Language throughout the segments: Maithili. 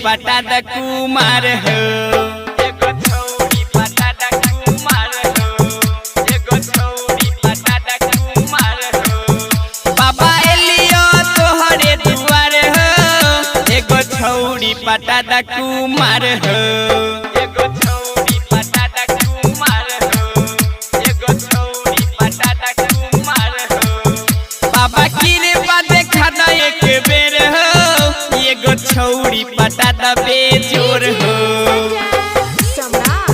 पटा द कुमार हो। एगो छौरी पटा द कुमार हो। एगो छौरी पटा द कुमार हो। बाबा एलियो तोहरे दुआर हो। एगो छौरी पटा द कुमार हो। एगो छौरी पटा द कुमार हो। एगो छौरी पटा द कुमार हो। बाबा कृपा देखा द एक बेर हो। एगो छौरी पटा द बेजोर हो। सम्राट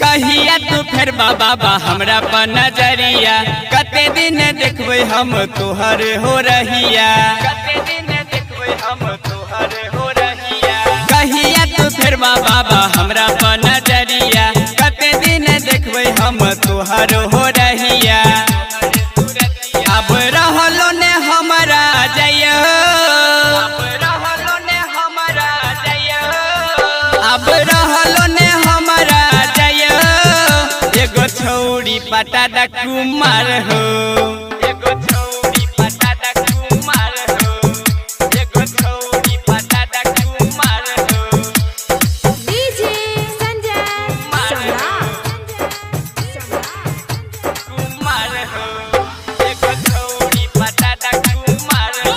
कहिया तू फेर बाबा हमरा पर नजरिया। कते दिन देखबै हम तोहर हो रहिया। कते दिन देखबै हम तोहर हो रहिया। कहिया तू फेर बाबा हमरा पर नजरिया। कते दिन देखबै हम तोहर हो रहिया। अब रहलो ने हमरा जइयो। अब रहलो ने हमरा जइयो। अब रहलो ने हमरा जइयो। एगो छौरी पटा द कुमार हो। एगो छौरी पटा द कुमार हो। एगो छौरी पटा द कुमार हो। डीजे संजय सम्राट कुमार हो। एगो छौरी पटा द कुमार हो।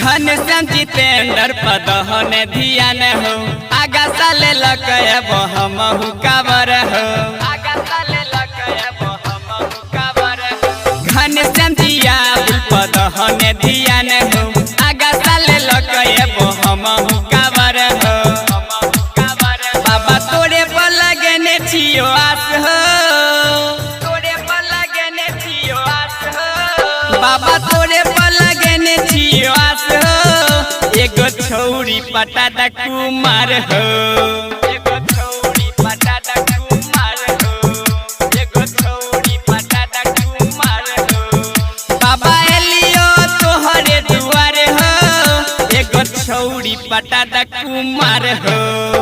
घनश्याम जितेंद्र पदहन धियान हो। आगा साले लकब हमहु काबर हो। आगा साले लकब हमहु काबर हो। घनश्याम जिया पदहन धियान हो। आगा साले लकब हमहु काबर हो। बाबा तोरे पर लगने छियो आस हो। तोरे पर लगने छियो आस हो। बाबा तोरे पर लगने छियो आस हो। एगो छौरी पटा द कुमार हो। एगो छौरी पटा द कुमार हो। एगो छौरी पटा द कुमार हो। बाबा एलियो तोहरे दुआर हो। एगो छौरी पटा द कुमार हो।